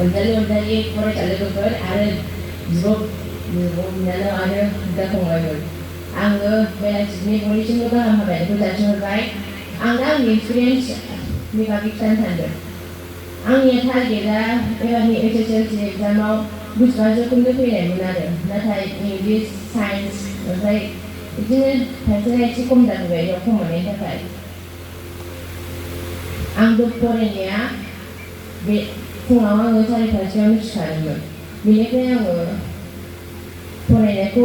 अनजालि फरायसालोगोफोर आरो बिब' बिनानाव आरो बिदा फंबायमोन आङो बेलासिनि बयनिसिमबो गाहाम हामलायनायखौ जासिहरबाय आं दा आंनि एक्सपिरियेन्सनि बागै खिन्थानो सानदों आंनि टारगेटआ एबारनि HSLC एग्जामाव 95 जौखोन्दो फैनायमोन आरो नाथाय इंलिस साइन्स ओमफ्राय बिदिनो फारसेना एसे खम जाबोबाय बेयाव खम मोननायनि थाखाय आंबो फरायनाया बे फुङाव आङो 5:30 सिखारोमोन बेनिफ्राय आङो फरायनायखौ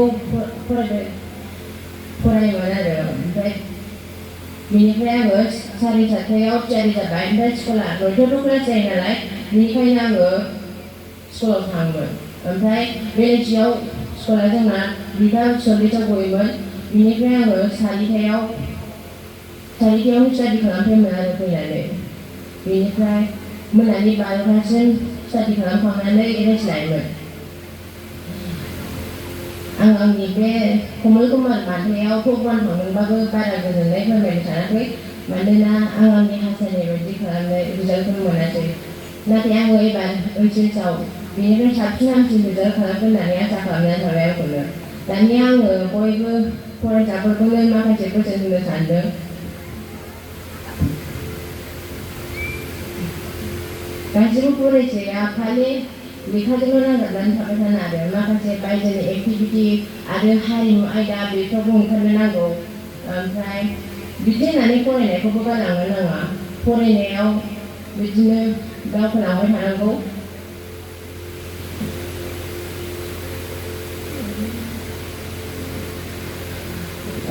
फरायोमोन आरो ओमफ्राय बेनिफ्राय आङो 7:30 थियारि जाबाय ओमफ्राय स्कुला 9:00 क्लास जायो नालाय बेनिखायनो आङो स्कुलाव थाङोमोन ओमफ्राय बेलासियाव स्कुला जोंना 2:40 गयोमोन बेनिफ्राय आङो 4:00 स्टाडि खालामफैयोमोन आरो फैनानै बेनिफ्राय मोनानि 12:00सिम स्टाडि खालामखांनानै रेस्ट लायोमोन आं आंनि बे कमल कुमार बान्थायाव टप 1 थांदोंबाबो बारा गोजोननाय फोरमायनो सानाखै मानोना आं आंनि हास्थायनाय बायदि खालामनाय रिजाल्टखौ मोनासै नाथाय आङो एबार HSआव बेनिफ्राय साबसिन हामसिन रिजाल्ट खालामगोन होननानै आसा खालामनानै थाबाय आंखौनो दानिया आङो बयबो फरायसाफोरखौनो माखासे बोसोन होनो सानदों गासिबो फरायसाया खालि लेखाजोंल' नांजाबनानै थाबाय थानो आरो माखासे बायजोनि एक्टिभिटि आरो हारिमु आयदा बेफोरावबो ओंखारनो नांगौ ओमफ्राय बिदि होननानै फरायनायखौबो गारलांनो नाङा फरायनायाव बिदिनो दावखोलांबाय थानांगौ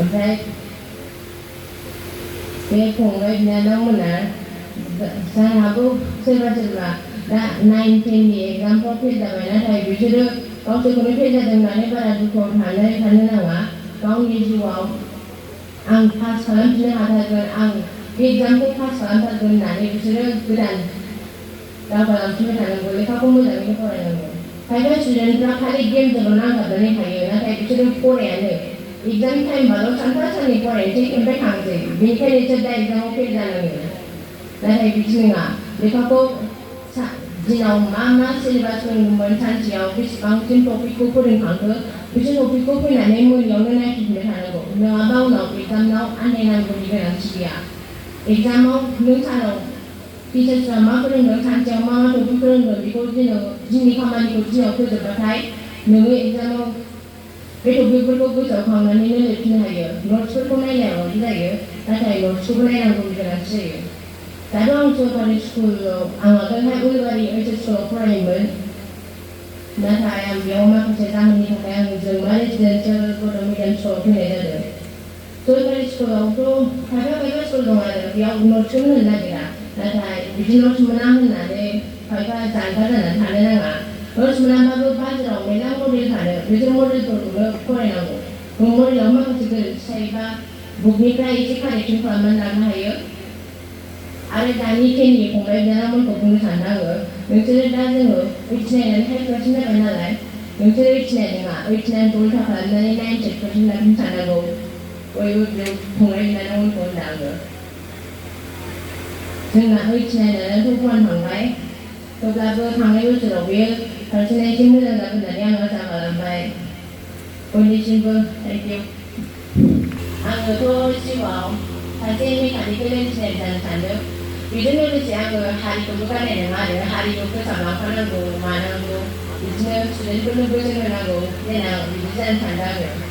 ओमफ्राय बे फंबाय बिनानावमोना जानो हागौ सोरबा दा 9-10नि एग्जामफ्राव फेल जाबाय नाथाय बिसोरो गावसोरखौनो फेल जादों होननानै बारा दुखुआव थानो नाङा गावनि जिउआव आं पास खालामफिननो हाथारगोन आं बे एग्जामखौ पास खालामथारगोन होननानै बिसोरो गोदान दावगालांफिनबाय थानांगौ लेखाखौ मोजाङैनो फरायनांगौ खायफा स्टुडेन्टफ्रा खालि गेमजोंल' नांजाबनानै थायो नाथाय बिसोरो फरायानो एग्जाम टाइमबाल' सानफा साननै फरायनोसै ओमफ्राय थांसै बेनिखायनो बिसोर दा एग्जामाव फेल जानाङो नाथाय बिदि नङा लेखाखौ दिनाव मा सिलेबास फोरोंदोंमोन सानसेयाव बेसेबांसिम टपिकखौ फोरोंखांखो बिसोर टपिकखौ फैनानै मोनायावनो नायफिनबाय थानांगौ नङाबा उनाव एग्जामाव आन्दायनांगौनि गोनांथि गैया एग्जामाव नों सानाव टिचार्सफ्रा मा फोरोंदों सानसेयाव मा टपिक फोरोंदों बेखौ दिननि खामानिखौ दिनाव फोजोबबाथाय नोङो एग्जामाव बे टपिकफोरखौ गोसोआव खांनानैनो लिरफिननो हायो नट्सफोरखौ नायलायाबाबो जायो नाथाय नट्सखौबो नायनांगौनि गोनांथि जायो दाथ' आं सरकारि स्कुलाव आं आगोलहाय उलबारि HS स्कुलाव फरायोमोन नाथाय आं बेयाव माखासे जाहोननि थाखाय आं जोंमा रेजिडेन्सियेल बर' मिडियाम स्कुलाव फैनाय जादों सरकारि स्कुलावथ' खायफा स्कुल दं आरो बेयाव नट्सखौनो होनो नागिरा नाथाय बिदि नट्स मोना होननानै खायफा जानगार जानानै थानो नाङा नट्स मोनाबाबो बाजाराव मेरला मडेल थानो बिसोर मडेलफोरखौनो फरायनांगौ मडेलाव माखासे गोरोन्थि थायोबा बुकनिफ्राय एसे कारेक्सन खालामनानै लानो हायो आरो दानि 10नि फंबाय बिनानावमोनखौ बुंनो सानो आङो नोंसोरो दा जोङो 89 आनो 5% जाबाय नालाय नोंसोरो 89 नङा 89खौ उल्था खालामनानै 98% लाखिनो साननांगौ बयबो फंबाय बिनानावमोनखौ होनदों आङो जोंना 89 आनो टप 1 थांबाय थेवब्लाबो थांनाय बोसोराव बेयो फारसेना एसे मोजां जागोन होननानै आं आसा खालामबाय बयनिसिमबो थेंक इउ आङोथ' जिउआव सासे मेकानिकेल इन्जिनियार जानो सानदों बेजों लोगोसे आङो हारिखौबो गारनाय नङा आरो हारिखौ फोसाबलांफानांगौ मानांगौ बिदिनो स्टुडेन्टफोरनो बोसोन होनांगौ देनां बिदि जानो सानदों आङो